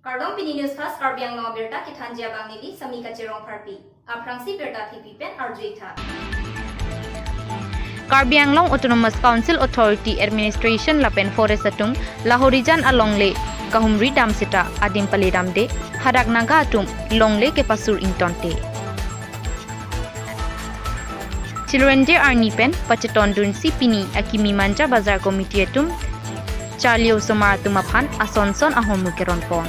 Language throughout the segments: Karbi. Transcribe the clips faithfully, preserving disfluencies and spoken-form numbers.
Kardom, pini News Fast Karbi Anglong abirta kethanji abang neli Sami Kachirong Pharpi. Aphrangsi birta thipi pen arju-ik tha. Karbi Anglong Autonomous Council Authority Administration lapen Forest atum Lahorijan alongle kahumri dam seta adim pale damde, hadak Naga atum longle kepasur ingtonte. Children Day arni pen pachetondunsi pini akimi Manja Bazar Committee atum charli osomar atum aphan ason son ahormu keronpon.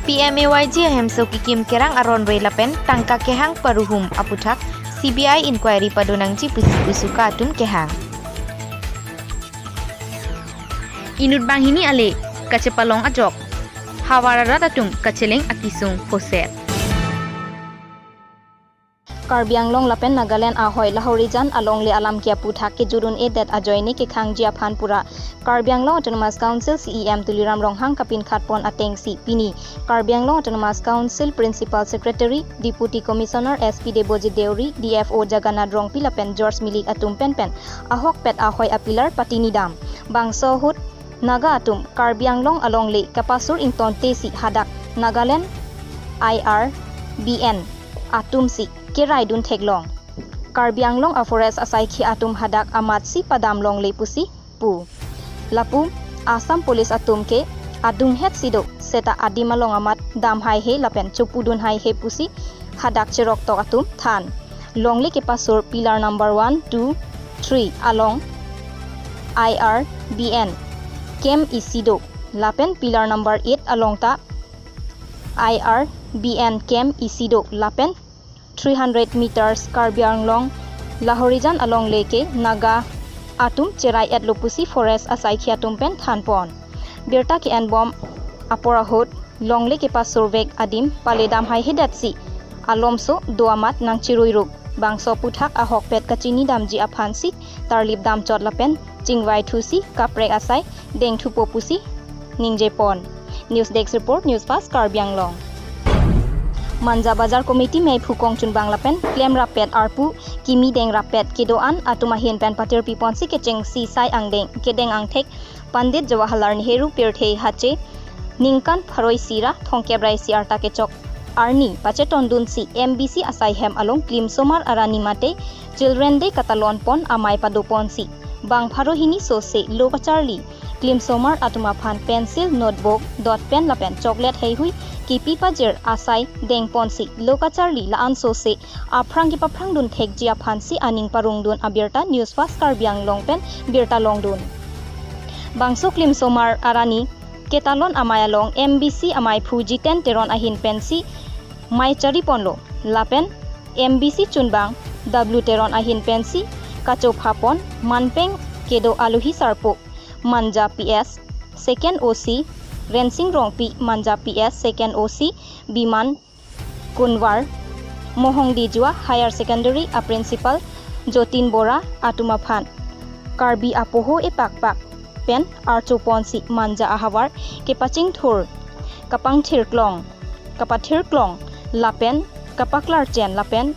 P M A Y G ahemso kekim kerang aron roi lapen tangka kehang paruhum aputhak C B I inquiry padonangji pusi usuka atum kehang. Inut banghini ale kachepalong ajok havar arat atum kacheleng akisung hoset. Karbi Anglong lapen Nagaland ahoi Lahorijan alongle alam ke aputhak kejut un-edet ajoine kekhangji aphan pura Karbi Anglong Autonomous Council C E M Tuliram Ronghang kapinkhatpon atengsi pini Karbi Anglong Autonomous Council Principal Secretary, Deputy Commissioner S P Debojit Deuri, D F O Jagannath Rongpi lapen George Milik atum penpen ahokpet ahoi apilar patini dam. Bangso ahut Naga atum Karbi Anglong alongle kapasur ingtontesi hadak Nagaland I R B N atumsi keraidun theklong. Karbi Anglong a-forest asaikhi atum hadak amatsi padam longle pusi pu. Lapu Assam Police atum ke adunghetsi do seta adim along amat dam haihe lapen chopudun haihe pusi hadak cheroktok atum than. Longle kepasur pillar number one, two, three along I R B N camp isi do lapen pillar number eight along ta I R B N camp isi do lapen three hundred meters Karbi Anglong Lahorijan alongle ke Naga atum cherai-etlo pusi forest asaikhi atum pen thanpon. Birta ke-enbom apor ahut longle kepasurvek adim pale dam haihedetsi alomso do amat nangchiruiruk. Bangso aputhak ahokpet kachini damji aphansi tarlip damchot lapen chingvaithusi kaprek asai dengthupo pusi ningjepon. News Desk Report, News Fast Karbi Anglong. Manja Bazar Committee meiphu kongchunbang lapen klemrappet arpu kimi dengrappet kedo-an atum ahin pen patirpiponsi kechengsi sai angdeng kedeng angthek Pandit Jawaharlal Nehru Pirthe Hache ningkan pharo isi ra thomkep ra isi arta kechok arni pachetondunsi M B C asai hem along klimsomar arani mate Children Day katalonpon amei padoponsi bang pharo hini sose lo kacharli klimsomar atum aphan pencil, notebook, dot pen lapen chocolate heihui kipi pajir asai dengponsi lo kacharli la-an sose aphrang kepaphrangdun thekji aphansi aning parongdun abirta News Fast Karbi Anglong pen birta longdun. Bangso klimsomar arani ketalon amei along M B C ameiphu Jiten Teron ahin pensi mei chariponlo lapen M B C chunbang W Teron ahin pensi kachophapon manpeng kedo alohi sarpo Manja P S, Second O C Rensing Rongpi, Manja P S Second O C Biman Kunwar, Mohongdijua Higher Secondary a Principal Jotin Bora atum aphan Karbi apoho epakpak pen archoponsi Manja ahavar kepachingthur, kapangthirklong, kapathirklong lapen kapaklarchen lapen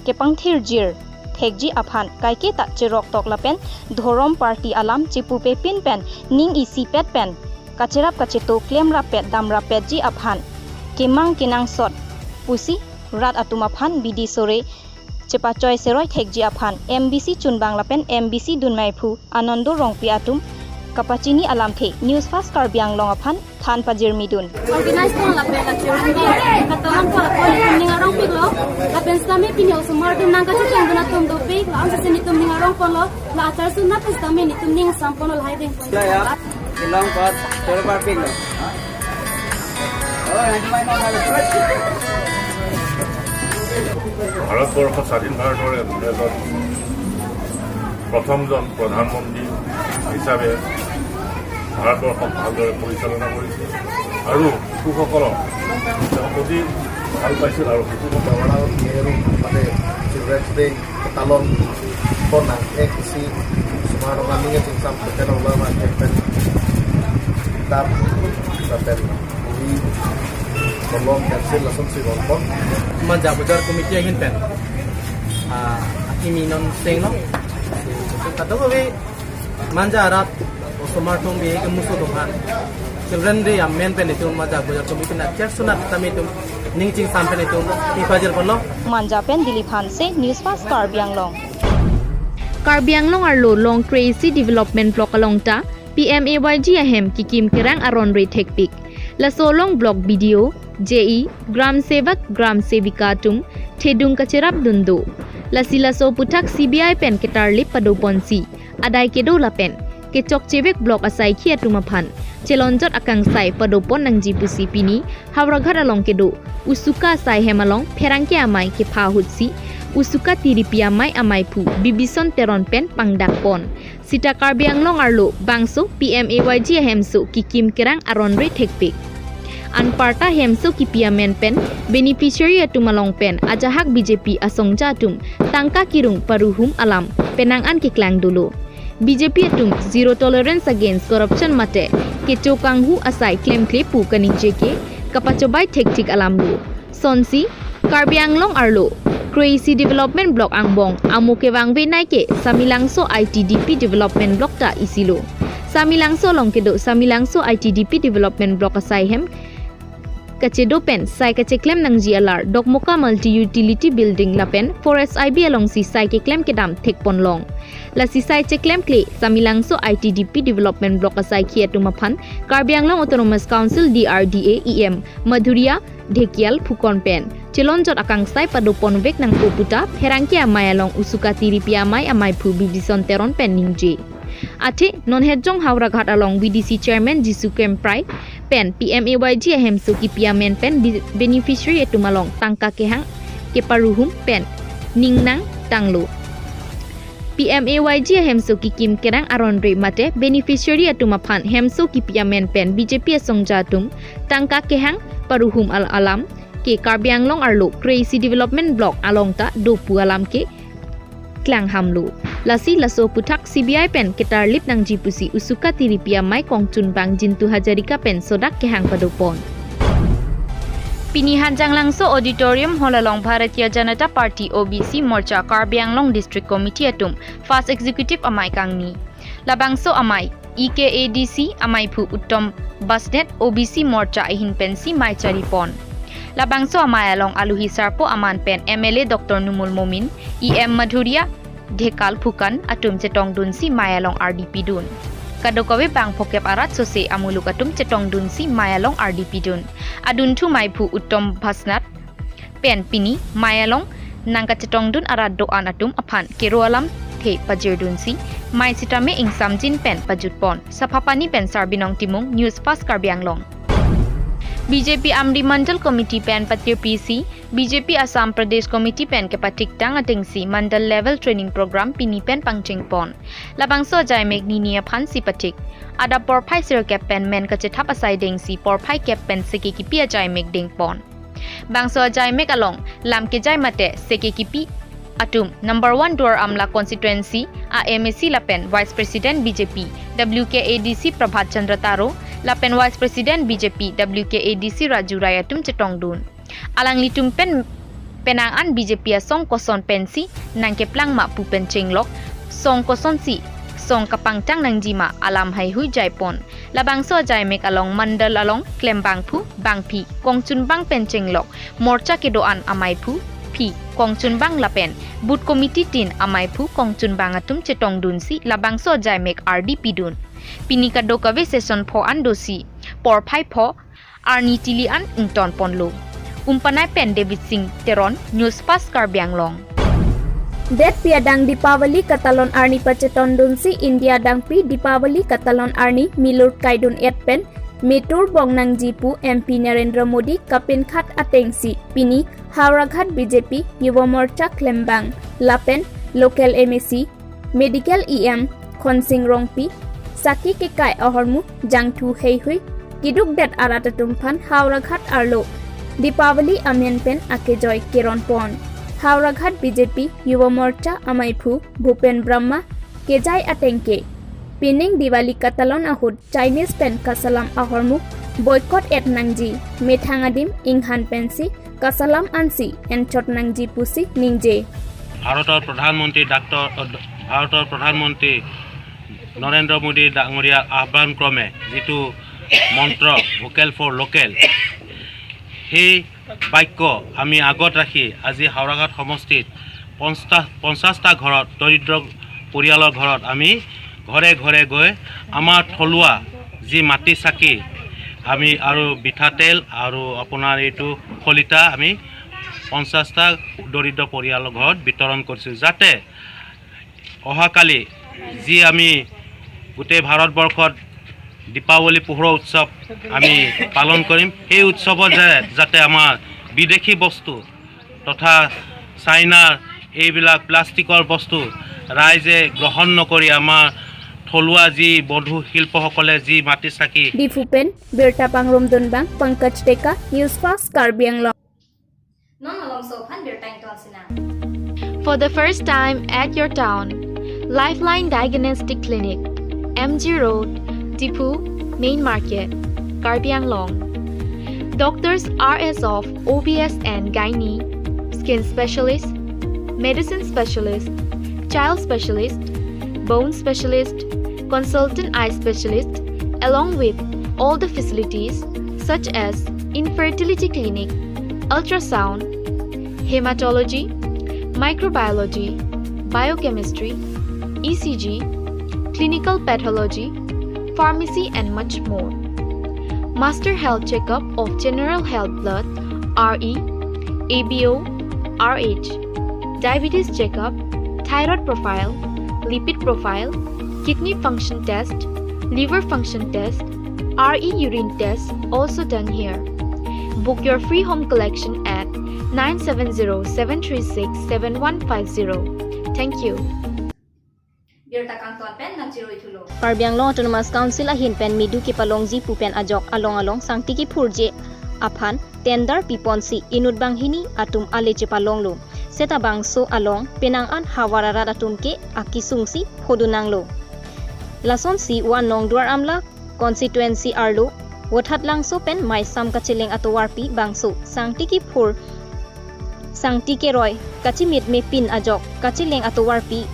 kepangthirjir thekji aphan kaiketa cheroktok lapen dhorom party alam chepupepin pen ning isipet pen kacherap kacheto klemrappet damrappetji aphan kemang kenangsot pusi rat atum aphan bidi sore chepachoi seroi thekji aphan M B C chunbang lapen M B C dunmeiphu Anando Rongpi atum kapachini alamthe News Fast Karbi Anglong aphan than pajirmidun. Organize tong lapen la Children Day katalon pon lapen netum ning arongpiklo lapen sitame pini osomar atum nangkachetongdun atum dopik, la-an sese netum ning arongponlo, la achar suna pen sitame netum ning samponlo lahai dengpon. Bharatvarsha স্বাধীন ভাৰতৰে এজন প্ৰথমজন প্ৰধানমন্ত্ৰী হিচাপে ভাৰতবৰ্ষক ভালদৰে পৰিচালনা কৰিছিল আৰু শিশুসকলক তেওঁ অতি ভাল পাইছিল আৰু শিশুসকলক নেহৰু মানে চিলড্ৰেনছ ডে পালন পন nang-ek isi osomar atum aning kachingsam pen ola ma pen kitab lapen bohi, kolom, pensil lasonsi ronpon. Manja Bazar Committee ahin pen Ah, akimi non seng no. Kadokave Manja arat osomar atum bi kemuso atum aphan, children day amen pen itum Manja Gujar Committee na chersunat tame itum ning chingsam pen itum ipajir ponlo. Manja pen Dilip Hanse, News Fast Karbi Anglong. Karbi Anglong arlo along Crazy Development Block along ta P M A Y G ahem kekim kerang aron re thekpik. Laso along Block B D O, J E, Gram Sevak, Gram Sevika atum thedung kacherap dun do. Lasi laso aputhak C B I pen ketarlip pado ponsi adai kedo lapen kechokchevek block asaikhi atum aphan chelonjot akangsai pado pon nangji pusi pini Howraghat along kedo Usuka asai hem along pherangke amei kepha ahutsi Usuka tiripi amei ameiphu Bibison Teron pen pangdak pon. Sita Karbi Anglong arlo bangso P M A Y G ahemso kekim kerang aron re thekpik. Anparta hemso kipi amen pen beneficiary atum along pen ajahak B J P asongja atum tangka kerung paruhum alam penang an keklang dolo. B J P atum zero tolerance against corruption mate kecho kanghu asai klemkle pu kaningje ke kapachobai thekthik alam lo. Sonsi Karbi Anglong arlo Crazy Development Block angbong amo kevangve nai ke Samilangso I T D P Development Block ta isi lo. Samilangso along kedo Samilangso I T D P Development Block asai hem kachedo pen sai kacheklem nangji alar Dokmoka Multi Utility Building lapen Forest I B alongsi sai keklem kedam thek pon long. Lasi sai cheklem kle Samilangso I T D P Development Block asaikhi atum aphan Karbi Anglong Autonomous Council D R D A E M Madhurya Dhekial phukon pen chelonjot akangsai pado ponvek nangpo puta pherangke amei along Usuka tiripi amei ameiphu Bibison Teron pen ningje. Athe non Hejong Howraghat along V D C Chairman Jisu Kemprai pen P M A Y G ahemso kipi amen pen bi-, beneficiary atum along tangka kehang keparuhum pen ning nangtanglo. P M A Y G ahemso kekim kerang aron re mate beneficiary atum aphan hemso kipi amen pen B J P asongja atum tangka kehang paruhum al alam ke Karbi Anglong arlo Crazy Development Block along ta do pu alam ke klangham lo. Lasi laso aputhak C B I pen ketarlip nangji pusi Usuka tiripi amei kongchunbang Jintu Hazarika pen sodak kehang pado pon. Pini Hanjanglangso Auditorium Hall along Bharatiya Janata Party O B C Morcha Karbi Anglong District Committee atum First Executive amei kangni. Labangso amei E K A D C ameiphu Uttom Basnet O B C Morcha ahin pensi mei chari pon. Labangso amei along aluhi sarpo aman pen M L A Doctor Numol Momin, E M Madhurya Dhekial phukon atum chetong dunsi mei along ardi pidun. Kadokave bang phokep arat sose amuluk atum chetong dunsi mei along ardi pidun. Adunthu ameiphu Uttom Basnet pen pini mei along nangkachetong dun arat do-an atum aphan kero alamthe pajir dunsi mei sitame ingsamjin pen pajut pon. Saphapani pen Sarbinong Timung, News Fast Karbi Anglong. B J P Amri Mandal Committee pen patirpisi B J P Assam Pradesh Committee pen kepathiktang atengsi Mandal Level Training Program pini pen pangcheng pon. Labangso ajaimek nini aphansi pathik. Adap porphai sirkep pen men kachethap asai dengsi porphai kep pen seke kipi ajaimek deng pon. Bangso ajaimek along lam kejai mate seke kipi atum number one Duar Amla constituency a M A C lapen Vice President B J P W K A D C Prabhat Chandra Taro lapen Vice President B J P W K A D C Raju Rai atum chetong dun. Alanglitum pen penang an B J P asong koson pensi nangkeplang ma pu pen chenglok, song kosonsi song kapangtang nangji ma alam haihui jai pon. Labangso ajaimek along mandal along klembangphu bangphi kongchunbang pen chenglok, morcha kedo-an ameiphu phi kongchunbang lapen booth committee tin ameiphu kongchunbang atum chetong dunsi labangso ajaimek ardi pidun. Pini kadokave session pho an dosi porphai pho arni tili an ington ponlo. Umpanai pen David Singh Teron, News Fast Karbi Anglong. Detpi adang Deepavali katalon arni pachetong dunsi India adangpi Deepavali katalon arni milur kaidun et pen metur bong nangji pu M P Narendra Modi kapinkhat atengsi pini Howraghat B J P Yuva Morcha klembang lapen local M A C, Medical E M Khonsing Rongpi, saki kekai ahormu jangthu heihui kidukdet arat atum aphan Howraghat arlo Deepavali amen pen akejoi keron pon. Howraghat B J P Yuva Morcha ameiphu Bhupen Brahma kejai atengke, pining Diwali katalon ahut Chinese pen kasalam ahormu boycott et nangji, methang adim inghan pensi kasalam ansi enchot nangji pusi ningje. ভাৰতৰ প্ৰধানমন্ত্ৰী ডাক্তৰ ভাৰতৰ প্ৰধানমন্ত্ৰী নৰেন্দ্ৰ মোদী ডাঙৰীয়াৰ আহ্বান ক্ৰমে যিটো মন্ত্ৰ ভোকেল ফৰ লোকেল, সেই বাক্য আমি আগত ৰাখি আজি হাওৰাঘাট সমষ্টিত পঞ্চাশ পঞ্চাশটা ঘৰত, দৰিদ্ৰ পৰিয়ালৰ ঘৰত আমি ঘৰে ঘৰে গৈ আমাৰ থলুৱা যি মাটি চাকি আমি আৰু মিঠাতেল আৰু আপোনাৰ এইটো শলিতা আমি পঞ্চাশটা দৰিদ্ৰ পৰিয়ালৰ ঘৰত বিতৰণ কৰিছোঁ, যাতে অহাকালি যি আমি গোটেই ভাৰতবৰ্ষত দীপাৱলী পোহৰৰ উৎসৱ আমি পালন কৰিম, সেই উৎসৱত যে যাতে আমাৰ বিদেশী বস্তু তথা চাইনাৰ এইবিলাক প্লাষ্টিকৰ বস্তু ৰাইজে গ্ৰহণ নকৰি আমাৰ থলুৱা যি বধু শিল্পসকলে যি মাটি চাকি Diphu pen birta pangrumdun abang Pankaj Teka, News Fast Karbi Anglong. Non malom so phan birta ington sinang. For the first time at your town, Lifeline Diagnostic Clinic, M G Road, Diphu, Main Market, Karbi Anglong. Doctors are as of O B S and gynae, skin specialist, medicine specialist, child specialist, bone specialist, consultant eye specialist, along with all the facilities such as infertility clinic, ultrasound, hematology, microbiology, biochemistry, E C G, clinical pathology, pharmacy, and much more. Master health checkup of general health blood, R E, A B O, R H, diabetes checkup, thyroid profile, lipid profile, kidney function test, liver function test, R E urine test also done here. Book your free home collection at nine seven zero seven three six seven one five zero. Thank you. Birta kangton pen nangchiroi thulo. Karbi Anglong Autonomous Council ahin pen medu kepalongji pu pen ajok along along sangti kephurji aphan tender piponsi inut banghini atum ale chepalonglo. Seta bangso along penang an havar arat atum ke akesung si phodun nanglo. Lasonsi One Nong Duar Amla constituency arlo Vothatlangso pen Maisam kacheleng atovarpi bangso sangti kephur sangti keroi kachimit mepin ajok kacheleng atovarpi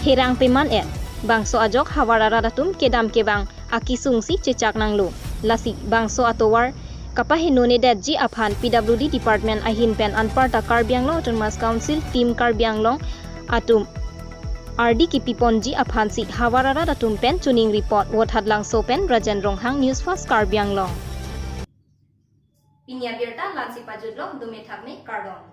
herang peman et bangso ajok havar arat atum kedam kevang akesung si chechak nanglo. Lasi bangso atovar kapahenonedetji aphan P W D department ahin pen anparta Karbi Anglong Autonomous Council team Karbi Anglong atum ardi kepiponji aphansi havar arat atum pen chuning report. Vothatlangso pen Rajen Ronghang, News Fast Karbi Anglong. Pini abirta la-ansi pajutlong, dome thakme, kardom.